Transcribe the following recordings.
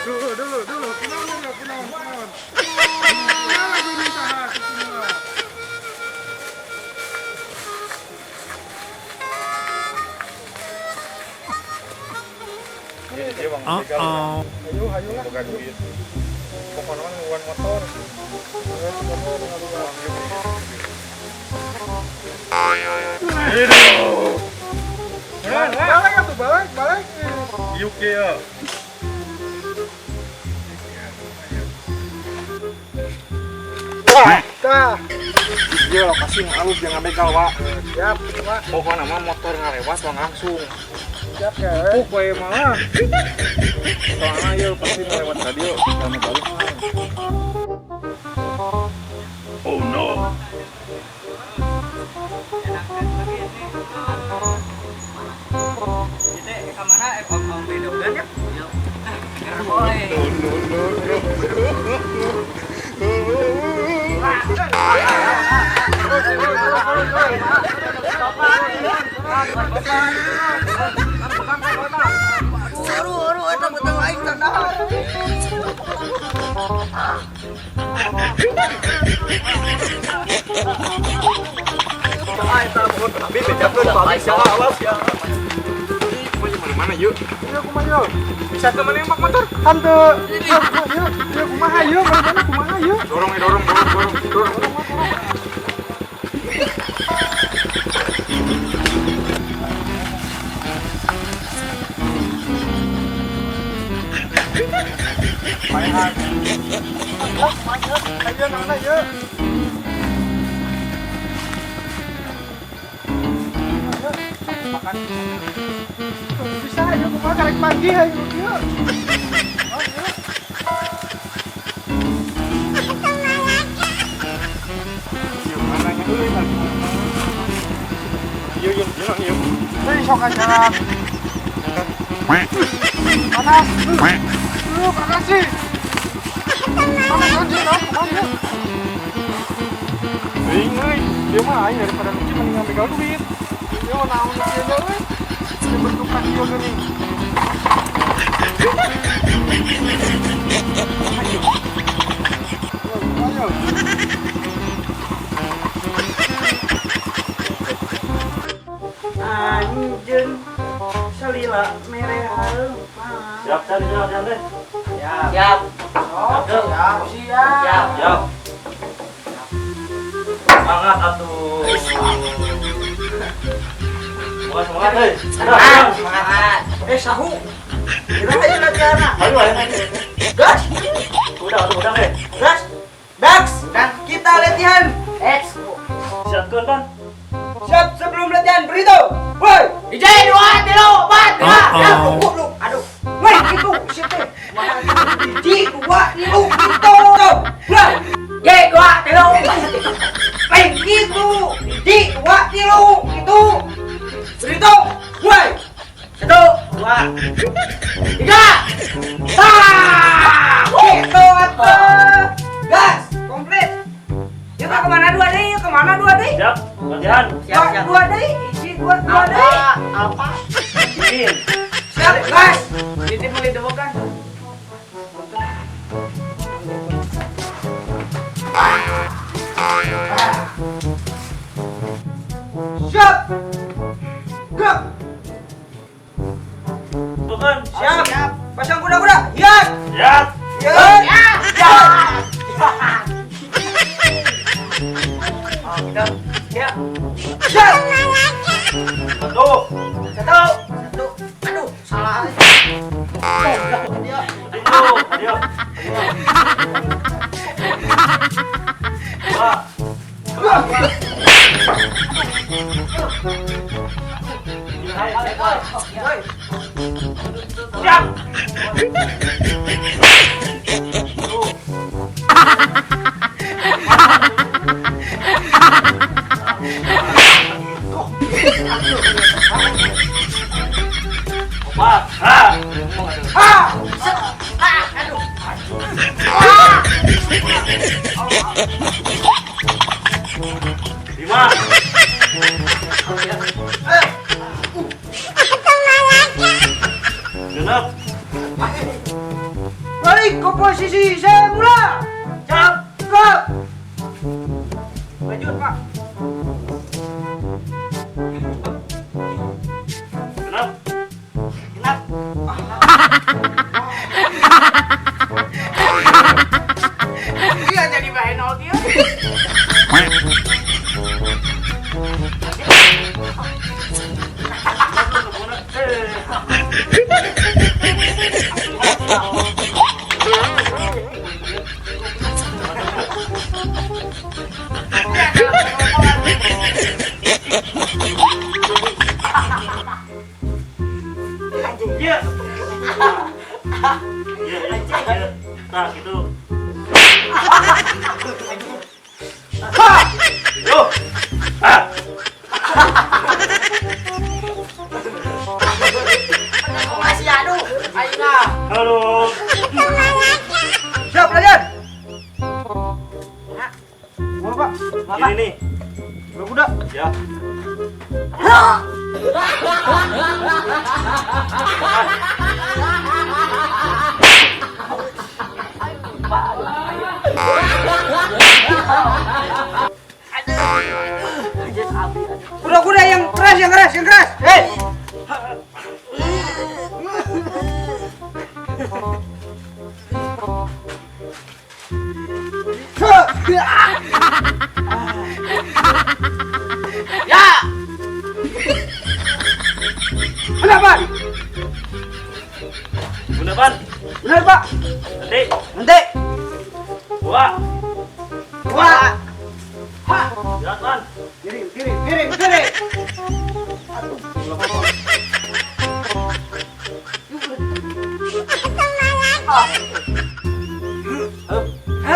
Dulu, dulu, dulu. Kunaon ya, kunaon, kunaon. Kunaon lagu ini saha? Kunaon? Iya, Bang. Uh-oh. Ayo, ayo lah. Boga duit. Pokoknya mah nungguan motor. Ayo, motor, Aduh. Balik atuh, balik, balik. Yuk ya. Tah. Iya, lokasi nu alus jangan begal, Wak. Siap, Wak. Pokoknya mah motor ngalewat wang langsung. Siap ya. Pokoknya mah. Soalnya yuk pasti ngelewat tadi yuk. Sama balik. Oh no. Kita kemana? Om beda udah ya? Boleh. Aduh, eta betul aing teh dahar. Tapi bejakeun balik salah awas ya. Mana yuk? Yuk, kumaha yuk? Bisa ke mana yang motor? Hante. Yuk, yuk, yuk, kumaha yuk? Mana kumaha yuk? Dorong, dorong, dorong, dorong, dorong. Ayo, mana yuk? Makan. Bisa, ayo kumaha karek pagi ayo yuk. Oh, yuk. Yuk, mananya euy lagi. Yuk, yuk, yuk, yuk. Hei, sok aja. Panas. Panas sih. Panas anjir, kumaha yuk. Euy, euy, dia mah aing daripada lucu mending ngambil duit. Yo, naon ieu nya euy? Dibentuk kaki geuning. Ayo, ayo. Anjeun salila mere hareupan. Siap, siap, siap, siap, deh. Siap. Siap. Siap, siap. Siap. Semangat atuh. Semangat, semangat, hei. Semangat, semangat. Sahu. Kira aja latihan. Ayo, ayo, ayo. Gas. Udah, udah, deh. Gas. Dax. Kita latihan. Let's go. Siapkan, Pan. Siap, sebelum latihan beritahu. Woi. Hiji, dua, tilu, empat, lima. Aduh. Woi, gitu. Siap teh. Hiji, dua, tilu, gitu. Lah. Hiji, dua, tilu. Lain gitu. Hiji, dua, tilu, gitu. Beritahu. Woi. 1, 2, 3. Tah. Gitu atuh. Gas, komplit. Yuk kemana dua deh? Yuk kemana dua deh? Siap, latihan. Siap, siap. Dua deh, isi dua, dua deh. Apa? Siap, gas. Ini mulai debokan. Siap. Gerak. Bukan. Siap. Siap. Pasang kuda-kuda. Siap. Siap. Siap. Siap. Siap. Siap. Satu. Satu. Satu. Aduh, salah. Ayo. Dua. Siap. Opat. Ha. Ha. Set. Ah, aduh. 5. 6. Balik ke posisi semula. Cap. Ke. Lanjut, Pak. 6. Genap. Iya jadi bahan audio. Iya. Iya, iya. Nah, gitu. 7. Ah. Masih aduh. Ayo lah. Halo. Siap, latihan. Mau, Pak? Ini nih. Kuda. Ya. Kuda-kuda yang keras, yang keras, yang keras. Hei. Ya. Benar, Pak. Benar, Pak. Benar, Pak. Nanti. Nanti. 2. 2. Ha. Jalan. Kiri, kiri, kiri, kiri. Aduh.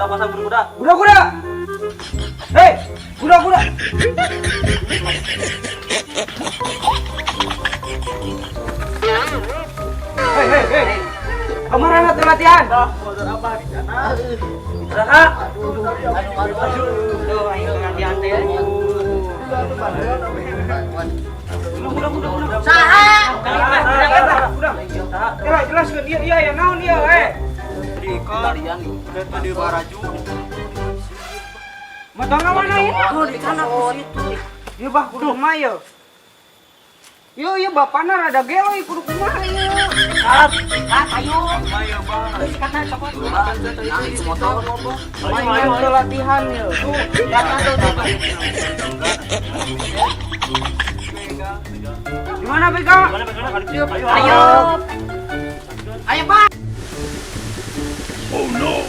Pasang kuda-kuda. Kuda-kuda. Hei, kuda-kuda. Hei, hei, hei. Kemana nanti latihan? Motor apa di sana? Saha. Aduh, aduh, aduh. Ayo latihan teh. Saha. Udah, udah. Jelaskeun ieu ieu ya naon ieu eh. Di Baraju. Motorna mana ieu? Oh, di sana ku situ. Ieu bah kudu kumaha ieu? Ieu ieu bapana rada gelo ieu kudu kumaha ieu? Kat. Kat ayo. Ayo, Bang. Terus kana copot. Motor. Ayo ayo latihan ieu. Latihan tuh. Gimana pegang? Gimana pegang? Ayo. Ayo. Ayo, Pak. Oh no.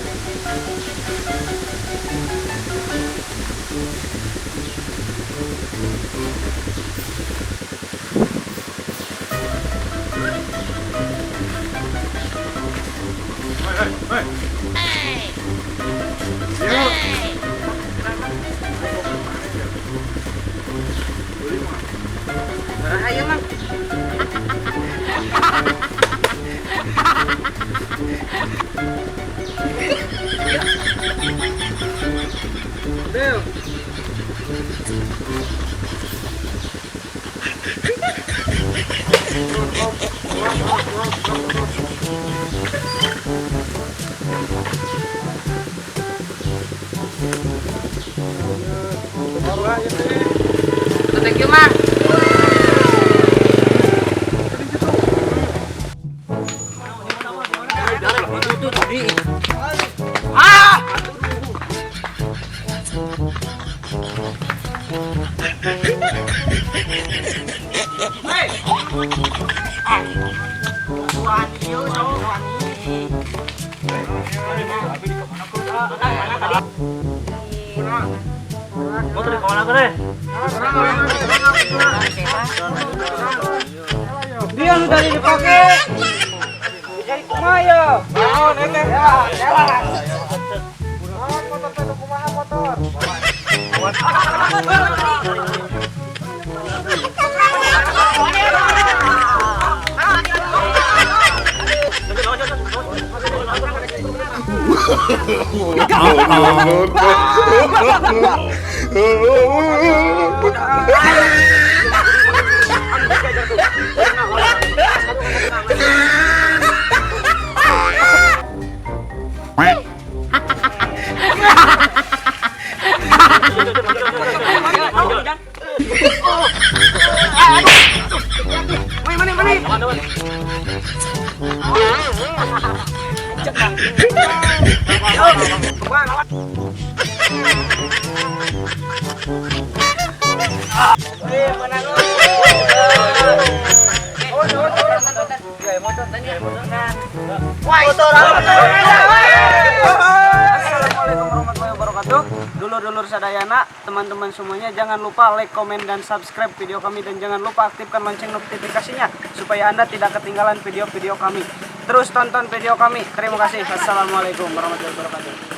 Hey, hey, hey. Hey. Ayo, Mang. Del. Thank you, Mang. Ah! Hei. Motor di mana teh? Dia lu tadi dipakai. Jadi kumaha ya? Naon eta? Ya, jalan. Motor teh kumaha motor? No, no, no. Mana mana? Assalamualaikum warahmatullahi wabarakatuh. Dulur-dulur sadayana, teman-teman semuanya, jangan lupa like, komen, dan subscribe video kami, dan jangan lupa aktifkan lonceng notifikasinya supaya Anda tidak ketinggalan video-video kami. Terus tonton video kami. Terima kasih. Assalamualaikum warahmatullahi wabarakatuh.